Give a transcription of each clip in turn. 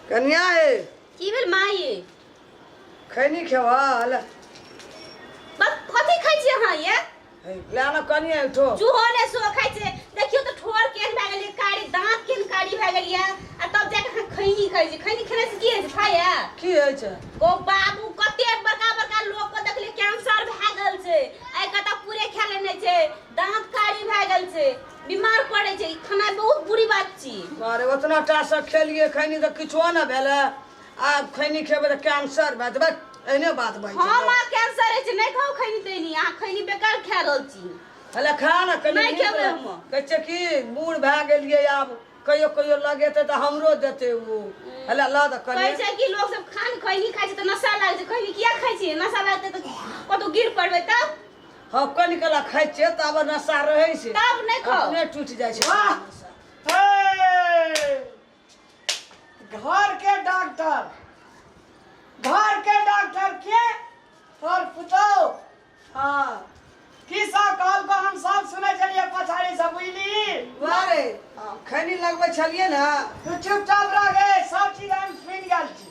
कनिया हे। की भेल माई? खैनी खेबा ले। बस कथी खाइ छी अहाँ ये? हे, ले ना कनिया उठो। चूहो ने सो खाइ छै। देखियौ तऽ ठोर केहन भए गेलै, कारी दाँत केहन कारी भए गेल ये, आ तब जाके अहाँ खैनी खाइ छी। खैनी खेने से की होइ छै खाइए? की होइ छै? गो बाबू, कते बड़का बड़का लोग के देखलियै कैंसर भए गेल छै। आइ कतऽ पूरे खा लेने छै, दाँत कारी भए गेल छै, बीमार पड़ै छै। ई खेनाइ बहुत बुरी बात छी। अरे ओतना टा से खेलिए खैनी तऽ किछो ने भेलै, आब खैनी खेबै तऽ कैंसर भए जेबै, एहने बात बाजै छै। हँ माँ, कैंसर होइ छै, नहि खाउ खैनी तैनी, अहाँ खैनी बेकार खा रहल छी। हेले खा ने कनी। नहि खेबै हम। कहै छै कि बूढ़ भए गेलियै, आब कहियो कहियो लगेतै तऽ हमरो देतै ओ। हेले लऽ दऽ कनी। कहै छै कि लोक सब खान खैनी खाइ छै तऽ नशा लागै छै। खैनी किया खाइ छियै? नशा लागतै तऽ कतौ गिर पड़बै तब। हँ, कनि कला खाइ छियै तब नशा रहै छै, तब नहि खाउ। अपने टूटि जाइ छै। वाह! नशा। हे! घर के डॉक्टर, घर के डॉक्टर के तोर पुतोह। हाँ। की सब कहलको हम सब सुनै छलियै पछाड़ी से, बुझली? वाह रे, खैनी लगबै छलियै ने। तू चुपचाप रह गे, सब चीज हम सुनि गेल छी।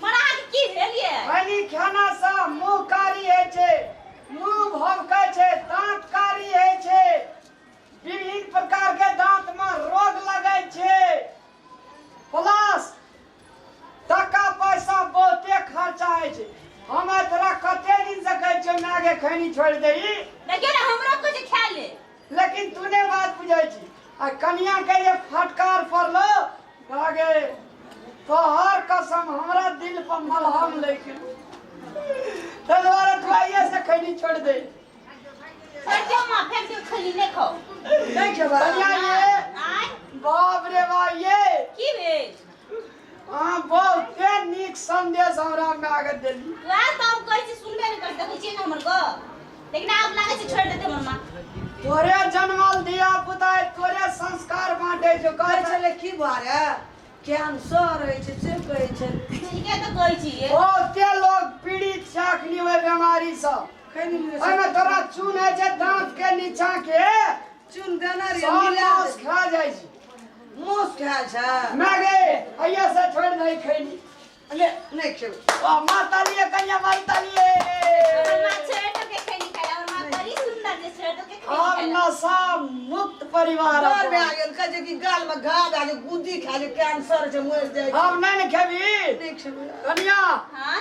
मरा अहाँके की भेल ये? खैनी खाना से मुंह कारी होइ छै, मुंह भभकै छै, दांत कारी होइ छै, विभिन्न प्रकार के दांत में रोग लगै छै, प्लस टका पैसा बहुते खर्चा होइ छै। हम आइ तोरा कते दिन से कहै छियौ माय गे खैनी छोड़ि दही। देखियौ ने, हमरो कुछ खा ले। लेकिन तू नहि बात बुझै छी। आ कनिया के जे फटकार पड़लो भागे, तोहर कसम हमरा दिल पर मलहम लैके, ताहि दुआरे तू आइए से खैनी छोड़ि दे। छोड़ि दियौ माँ, फेंक दियौ खैनी, नहि खाउ। नहि खेबै? कनिया ये। आँय? बाप रे बाप ये। की भेल? अहाँ बहुते नीक संदेश हमरा माय के देली। वएह तऽ हम कहै छी, सुनबे नहि करै, देखै छियै ने हमर गप। लेकिन आब लागै छै छोड़ि देतै हमर माँ। तोरे जनमल धिया पुता तोरे संस्कार बाँटै छौ। कहै छलै की बारे कैंसर होइ छै से कहै छलै। ठीके तऽ कहै छियै। बहुते लोग पीड़ित छै अखनी ओहि बीमारी सँ। खैनी मिलै ओहिमे तोरा चून होइ छै दाँत के नीचा के। चून देने रहियै सब मिला। मांस खा जाइ छै। मांस खाइ छै। माय गे, अइया से छोड़ि दही खैनी। ले, नहि खेबै। वाह, माँ तालिए कनिया, माँ तालिए। हमर माँ छोड़ि देलकै खैनी खाइ लए। हमर माँ बड़ी सुन्दर छै, छोड़ि देलकै खैनी आब खाइ लए। नशा मुक्त परिवार। डर भए गेल, कहै छै कि गालमे घा भए गेल, गुद्दी खा गेल, कैंसर छै, मरि जाइ छै। आब नहि ने खेबही? नहि खेबै। कनिया। हाँ।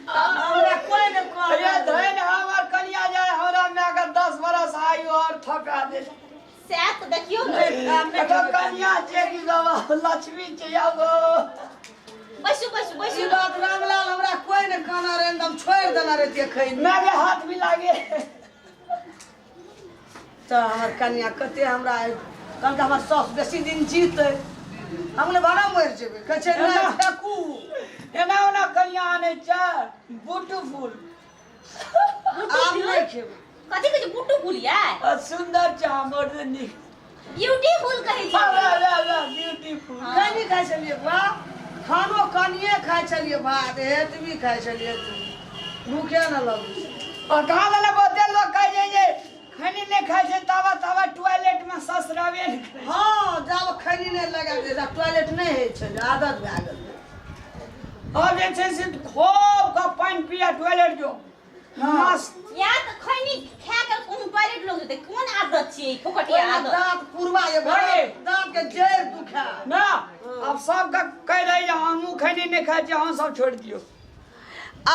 हमरा कोइ नहि कहल। ये धन हमर कनिया जाय, हमरा माय के 10 बरस आयु और थका दे। सएह तऽ देखियौ ने। एतऽ कनिया छै कि बाबा लक्ष्मी छै आबो। बैसू बैसू बैसू। ई बात रामलाल हमरा कोइ नहि कहना रहै, हम छोड़ि देने रहितियै खैनी। माय के हाथ भी लागे। तऽ हमर कनिया कते हमरा कहलकै हमर साउस बेसी दिन जीतै। हम ने भाड़ा मरि जेबै, कहै छै नहि फेकू। एना ओना कनिया आनै छै ब्यूटीफुल। आब नहि खेबै। कथी कहै छै ब्यूटीफुल यै? आ सुन्दर छै हमर से नीक। ब्यूटीफुल कहै छै। अरे अरे अरे ब्यूटीफुल। हाँ। खैनी खाइ छलियै बा, खानो कनिए खाइ छलियै, भात एतबी खाइ छलियै, एतबी, भूखे न लगै छै। आ कहाँ लगे बहुते लोग कहै छै जे खैनी नहि खाइ छै ताबा ताबा टॉयलेट में ससुराबे नहि करै छै। हँ, जब खैनी नहि लगा दे टॉयलेट नहि होइ छै, आदत भए गेल। आब जे छै से खूब के पानि पिया टॉयलेट जो। हाँ। मस्त। या तऽ खैनी खा के कोन टॉयलेट लोग जेतै? कोन आदत छियै ई फोकटिया ओहिमे आदत? दाँत पुरवा जे अरे। दाँत के जड़ि दुखा ना। आब सबके कहि दै जे हमहूँ खैनी नहि खाइ छी, अहाँ सब छोड़ि दियौ।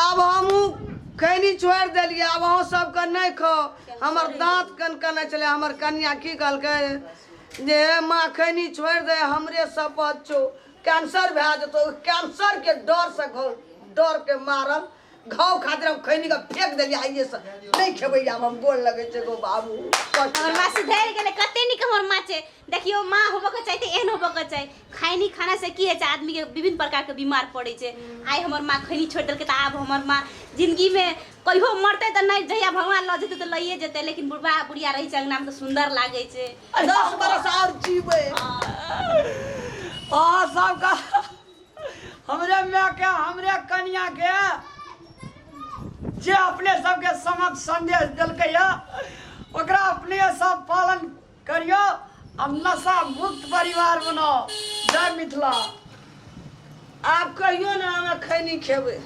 आब हमहूँ खैनी छोड़ि देलियै, आब अहाँ सबके नहि खाउ। हमर दाँत कनकनै छलै। हमर कनिया की कहलकै जे हे माँ, खैनी छोड़ि दे, हमरे शपथ छौ, कैंसर भए जेतौ। कैंसर के डर से घाव डर के मारल घाव खातिर हम खैनी के फेंक देलियै। आइए से नहि खेबै आब हम। गोर लगै छै गो बाबू। हमर माँ सुधरि गेलै। कते नीक हमर माँ छै। देखियौ, माँ होबऽ के चाही तऽ एहन होबऽ के चाही। खैनी खाना से की होइ छै? आदमी के विभिन्न प्रकार के बीमार पड़ै छै। आइ हमर माँ खैनी छोड़ि देलकै तऽ आब हमर माँ जिंदगी मे कहियो मरतै तऽ नहि, जहिया भगवान लऽ जेतै तऽ लइए जेतै, लेकिन बुढ़बा बुढ़िया रहै छै अंगना मे तऽ सुन्दर लागै छै। 10 बरस आओर जीबै। अहाँ सबके हमरे माय के, हमरे कनिया के जे अपने सबके समक्ष संदेश देलकै या, ओकरा अपने सब पालन करियौ आ नशा मुक्त परिवार बनाओ। जय मिथिला। आब कहियो ने हमे खैनी खेबै।